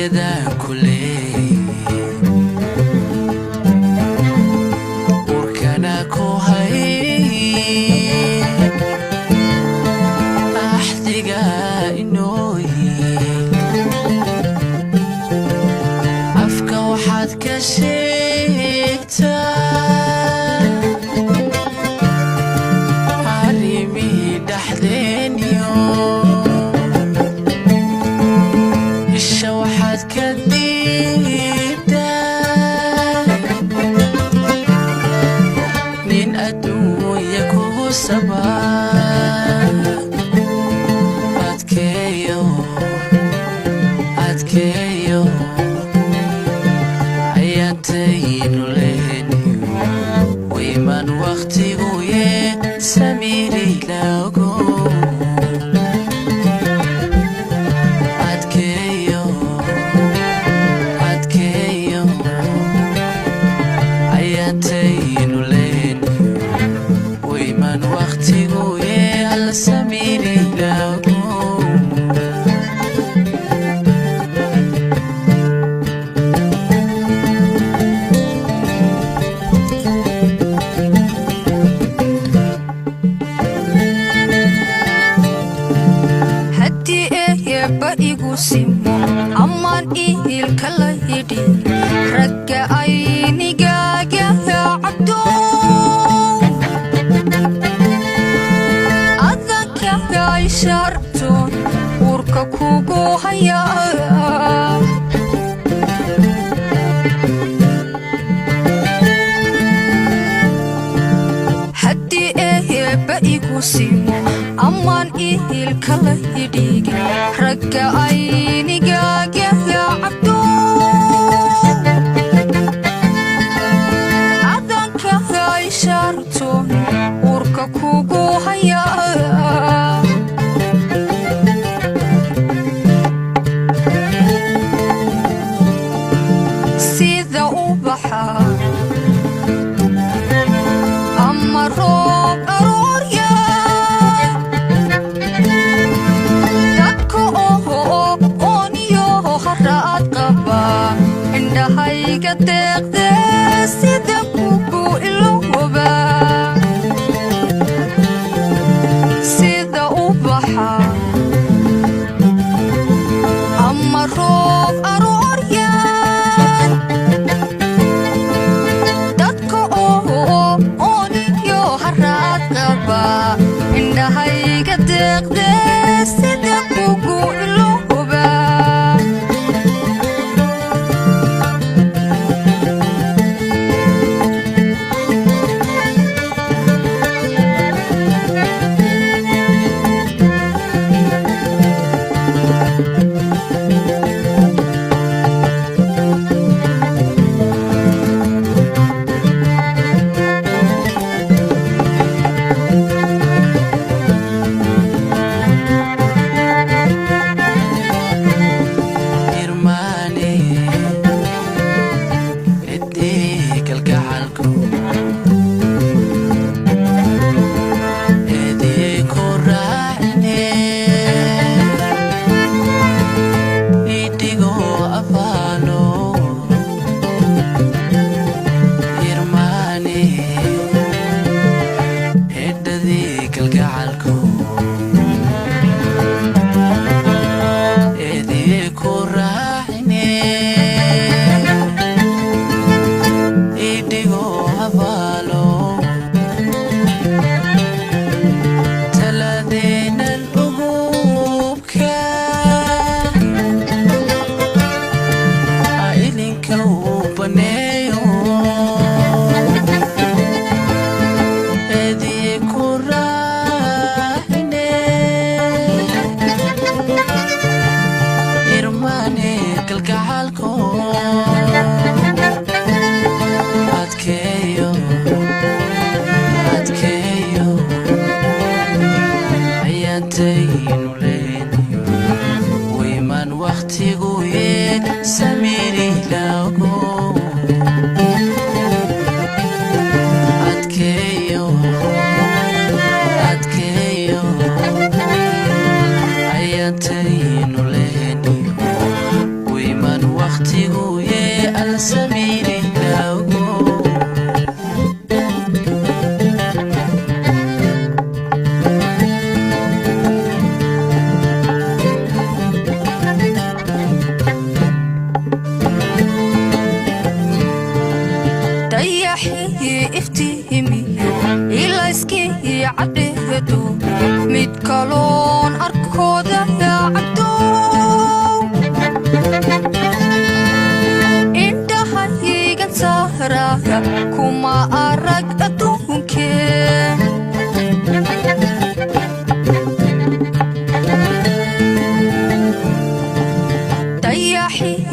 Eedaan ku leey urkana ku hay axdiga inooyi afka waxaad ka sheegtaa arrimihii dhaxdeeniyo isha waxaad ka diidaa nin adduunya kugu sabaa adkeeyo adkeeyo ayaantaynu lehniyo wayman wakhtigu yee samirilago adkeeyo adkeeyo ayaantaynu lehniyo wayman wakhtigu yee alla samirilago. Haddii eeyeba igu simo ammaan iilka la yidhi ragga aynigaaga cabdo adanka ay shaartoon uurka kugu hayaa. Haddii eeyeba igu simo ammaan iilka la yidhiga ragga aynigaaga cabdo adanka ay shaartoon uurka kugu hayaa. Sida ubaxa ama roob aroorya dadka oho ooniyo haraad qaba indhahayga deeqdee sida kugu ilooba sida ubaxa ama roob aroorya dadka oho ooniyo haraad qaba indhahayga deeqdee sida kugu ilooba. Irmaane ciddii kalgacalku eediyey ku raacine idhigo abaalo irmaane hedhadii kalgacalku eediyey ku raacine idhigo abaalo taladeenan ugubka ilinka uu baneeyo eediyey ku raacine irmaane kalgacalko adkeeyo adkeeyo ayaantaynu lehniyo wayman wakhtigu yee samirilago adkeeyo adkeeyo ayaantaynu lehniyo wayman.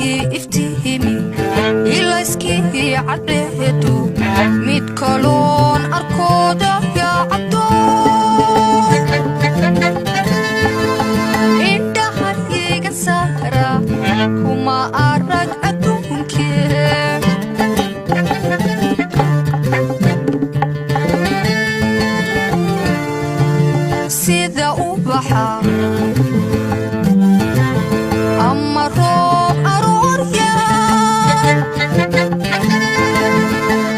Ii iftiimi ilayskii cadheedu, mid kaloon arkooda yaacado. Indhaha iga saara, kuma arag adduunkee. Sida ubaxa ama roob aroorya,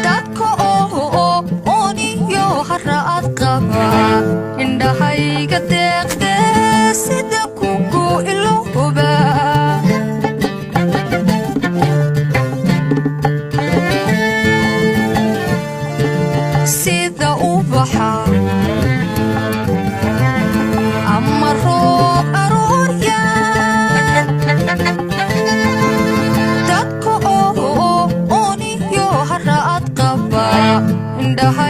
dadka oo ooniyo haraad qaba, indhahayga deeqdee, sida kugu ilooba. Sida ubaxa ama roob aroorya, dadka oo ooniyo haraad qaba, indhahay